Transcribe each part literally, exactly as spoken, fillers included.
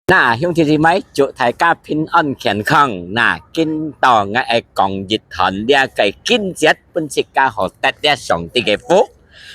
那，兄弟姊妹，祝大家平安健康。那，今到𠊎愛講一段這个經節，分自家好得這上帝个福。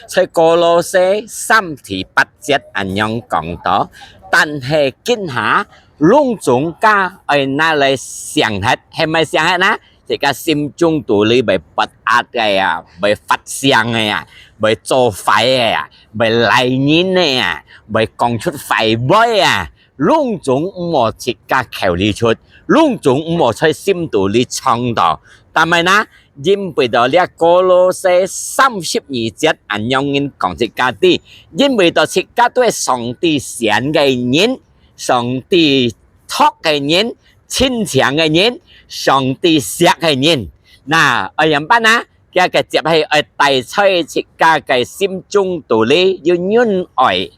在歌羅西三第八節恁樣講到：「但係今下，攏總家愛拿來省忒，係毋係省忒呢？」自家心中肚裡會發閼个啊，會發性个啊，會做壞个啊，會賴人个啊，會講出壞話啊，攏總毋好自家口裡出，攏總毋好在心肚裡藏到。但係呢，因為到這歌羅西三十二節恁樣人講自家知，因為到自家都係上帝選个人，上帝 托个人，親像个人，上帝惜个人。那，愛仰般啊？佢个接係愛帶在自家个心中肚裡，有仁愛，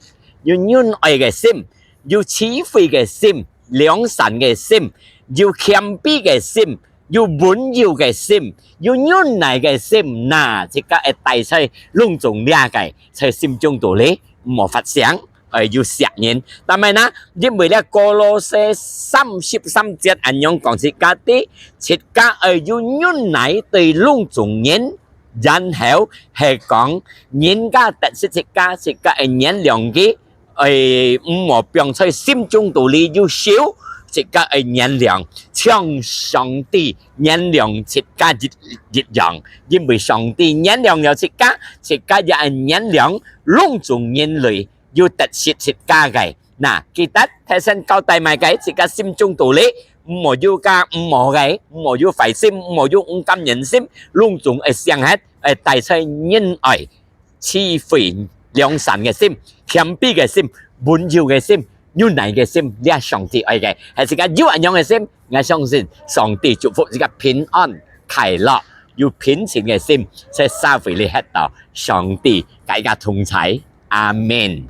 有仁愛个心，有智慧个心，良善个心，有謙卑个心，有溫柔个心，有忍耐个心。那，自家愛帶在攏總這个，在心中肚裡，毋好發性。 愛有惜人。但係呢，因為這歌羅西三十三節恁樣講自家知，自家愛有忍耐對攏總人，然後係講人家得失自家，自家愛原諒佢，愛毋好放在心中肚裡有仇，自家愛原諒，像上帝原諒自家一，一樣。因為上帝原諒了自家，自家也愛原諒攏總人類 有得失自家个。那，記得頭先交代麼个，自家心中肚裡，毋好有个毋好个，毋好有壞心，毋好有毋甘願心，攏總愛省忒，愛帶在仁愛、智慧、良善个心、謙卑个心、溫柔个心、忍耐个心，這上帝愛个。係自家有恁樣个心，𠊎相信上帝祝福自家平安、快樂，有平靜个心，在社會裡歇到上帝佮自家同在。 阿們。